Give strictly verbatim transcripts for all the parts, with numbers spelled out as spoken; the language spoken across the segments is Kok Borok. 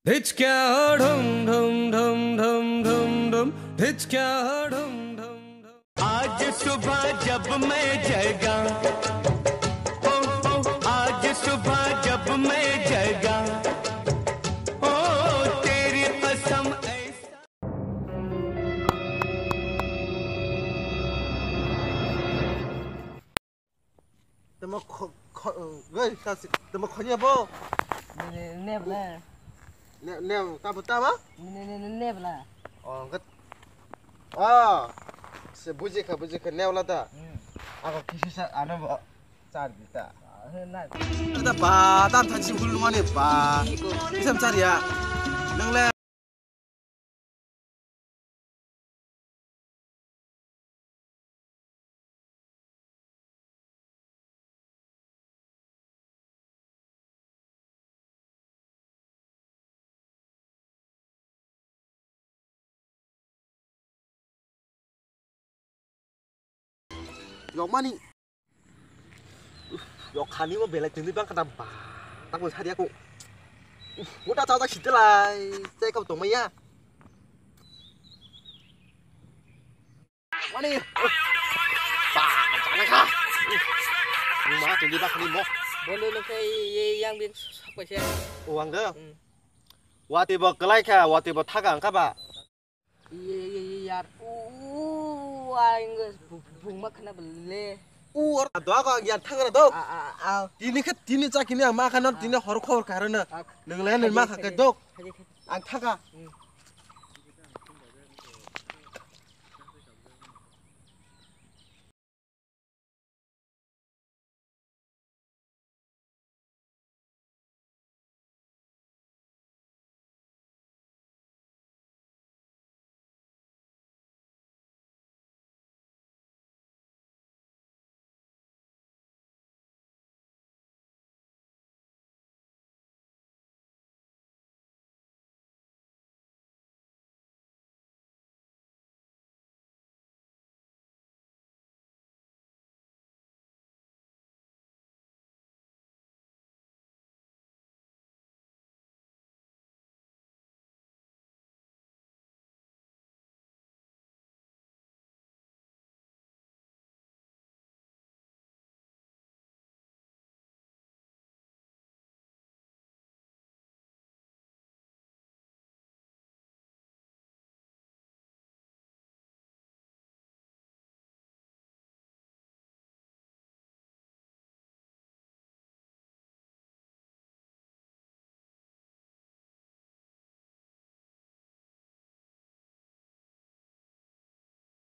Dhich kya ho dhum dhum dhum dhum dhum dhum, dhich kya ho dhum dhum dhum. आज सुबह जब मैं जगा, ओ, ओ, आज सुबह जब मैं जगा, ओ, तेरी कसम ऐसा Tamo kho-, kho-, gai, kasi, tamo khonya bo? Ne, ne, ne bla. Ne, ne, tabo, tabo? Ne, ne, ne, ne bla. Oh, ngat. Ah, se buji kha, buji kha, ne wala da. Hmm. Ako kisi sa, ano bo, char bita. Ah, he, na. Ada ba, tam thansi hul mane ba. Kisam char ya. Nang le. Yokmani. Yok khani mo belai tini bang kata ba. Tak mo sari aku. Mo ta ta sitelai. Cai kau tong maya. Wani. Ba, jana kha. Mo ma tini bang khani mo. Bondo no khe ye yang bing sak paisa. O ang de. Hmm. Wati bo kelai kha, wati bo thaga ang kha ba. Ye, ye, ye, yar. U, u, u, a, inge, bu-, bu-, bung ma khana bele. U, or, do ko, yar thang ra do. A, a, a. Tini khe, tini cha kini ang ma khana, tini hor khor kha rana. A, nang le nang ma kha ke dok. Khaje, khaje. Ang thaka. Hmm.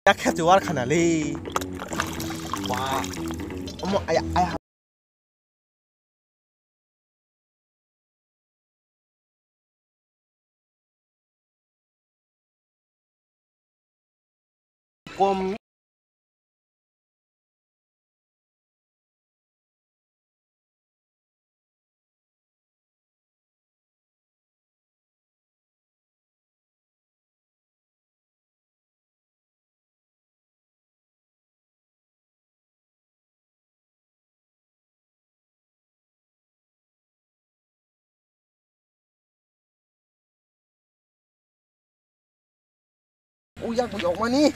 Yak khe chuwar khana le. Ba. Omo aya aya. Kom. Uya ko yokmani.